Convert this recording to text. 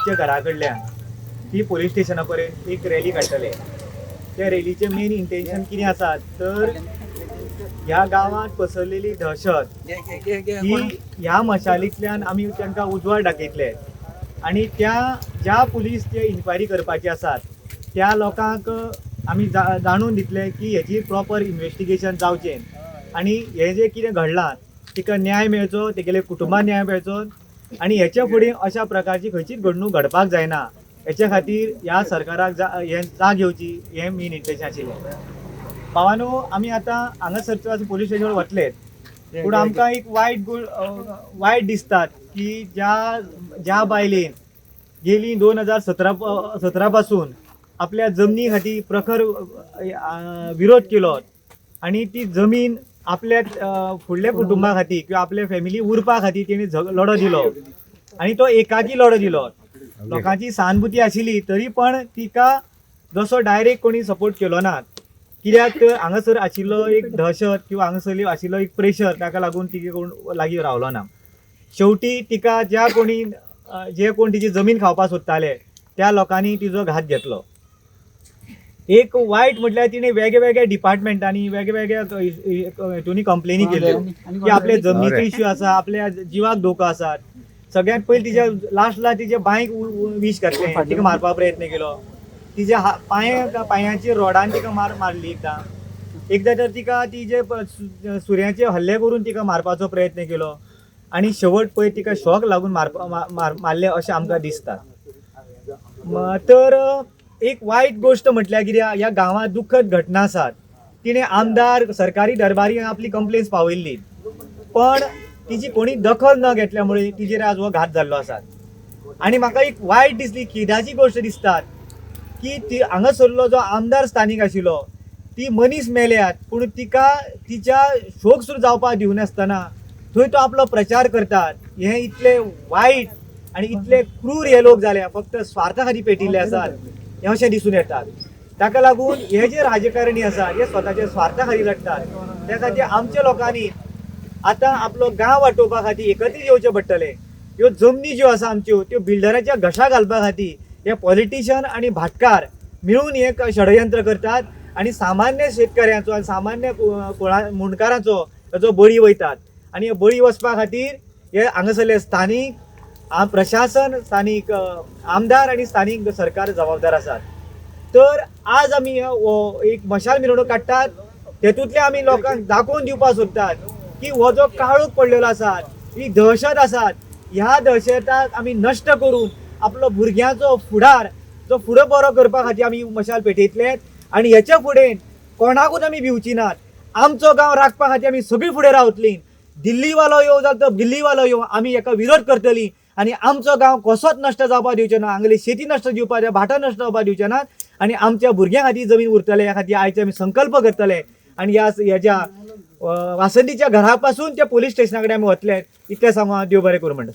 वासंतीच्या घरा कडल्यान ती पोलीस स्टेशना पर्यंत एक रॅली काडटले. त्या रॅलीचें मेन इंटेन्शन कितें आसा तर ह्या गांवांत पसरलेली दहशत ही ह्या मशालींतल्यान आमी तांकां उजवाड दाखयतले आनी त्या ज्या पुलीस जे इन्क्वायरी करपाची आसात त्या लोकांक आमी जाणून दितले की हेची प्रॉपर इन्वेस्टिगेशन जावचें आनी हें जें कितें घडलां तिका न्याय मेळचो, तेगेले कुटुंबाक न्याय मेळचो आनी हेच्या फुडें अशा प्रकारची खंयचीच घडणूक घडपाक जायना हेच्या खातीर ह्या सरकाराक हें जाग येवची हें मेन इंटेन्शन आशिल्लें. भावानो, आमी आतां हांगासरच्या पोलीस स्टेशनार वतले, पूण आमकां एक वायट दिसतात की ज्या ज्या बायलेन गेली 2017 पासून आपल्या जमनी खातीर प्रखर विरोध केलो आनी ती जमीन आपल्या फुडल्या कुटुंबा खातीर किंवा आपल्या फॅमिली उरपा खातीर तेणी लढो दिलो आनी तो एकाकी लढो दिलो. लोकांची सहानुभूती आशिल्ली तरी पण तिका जसो डायरेक्ट कोणी सपोर्ट केलो ना, कित्याक तर हांगासर आशिल्लो एक दहशत किंवा हांगासर आशिल्लो एक प्रेशर, ताका लागून तिगे कोण लागीं रावलो ना. शेवटी तिका ज्या कोणी जे कोण तिची जमीन खावपाक सोदताले त्या लोकांनी तिजो घात घेतलो. एक वायट म्हटल्यार तिणें वेगळ्या डिपार्टमेंटांनी वेगळ्या हितूंनी कंप्लेनी केल्यो की आपल्या जमनीचो इश्यू आसा, आपल्या जिवाक धोको आसा. सगळ्यांत पयलीं तिच्या लास्टला तिच्या बांयक विश घातलें, तिका मारपाक प्रयत्न केलो. तिच्या पांयाचेर रोडान तिका मारली एकदां. एकदां तर तिका तिजे सुऱ्याचे हल्ले करून तिका मारपाचो प्रयत्न केलो आनी शेवट पळय तिका शॉक लागून मारलें अशें आमकां दिसता. तर एक वायट गोश्ट म्हटल्यार कितें, ह्या गांवांत दुखद घटना आसात. तिणें आमदार सरकारी दरबारी आपली कंप्लेन्स पावयल्ली, पण तिची कोणी दखल न घेतल्या मुळे तिचेर आज हो घात जाल्लो आसा. आनी म्हाका एक वायट दिसली, खेदाची गोश्ट दिसतात की ती हांगासरलो जो आमदार स्थानीक आशिल्लो ती मनीस मेल्यात पूण तिका तिच्या शोक सुरू जावपाक दिवनासतना थंय तो आपलो प्रचार करतात. हें इतले वायट आनी इतले क्रूर हे लोक जाल्या, फक्त स्वार्था खातीर पेटिल्ले आसात हें अशें दिसून येतात. ताका लागून हे जे राजकारणी आसात हे स्वताच्या स्वार्था खातीर लडटात. त्या खातीर आमच्या लोकांनी आतां आपलो गांव वाटोवपा खातीर एकत्रीत येवचें पडटलें. ह्यो जमनी ज्यो आसा आमच्यो त्यो बिल्डराच्या घशा घालपा खातीर हे पॉलिटिशियन आनी भाटकार मिळून हे षडयंत्र करतात आनी सामान्य शेतकऱ्यांचो आनी सामान्य मुंडकारांचो ताचो बळी वयतात. आनी बळी वचपा खातीर हे हांगासरले स्थानीक प्रशासन, स्थानीक आमदार आनी स्थानीक सरकार जबाबदार आसात. तर आज आमी एक मशाल मिरवणूक काडटात, तेतूंतले आमी लोकांक दाखोवन दिवपाक सोदतात की हो जो काळोख पडलेलो आसा, ही दहशत आसात, ह्या दहशताक आमी नश्ट करून आपलो भुरग्यांचो फुडार जो फुडें बरो करपा खातीर आमी मशाल पेटयतले आनी हेच्या फुडें कोणाकूच आमी भिवची नात. आमचो गांव राखपा खातीर आमी सगळीं फुडें रावतलीं. दिल्लीवालो येवं जाल्यार तो दिल्लीवालो येवं, आमी हेका विरोध करतलीं आनी आमचो गांव कसोच नश्ट जावपाक दिवचे ना, हांगली शेती नश्ट दिवपाक, भाटां नश्ट जावपाक दिवचे नात आनी आमच्या भुरग्यां खातीर जमीन उरतले ह्या खातीर आयचे आमी संकल्प करतले. आनी ह्या हेज्या वासंतीच्या घरा पासून त्या पोलीस स्टेशना कडेन आमी वतले. इतलें सांगून हांव देव बरें करूं म्हणटा.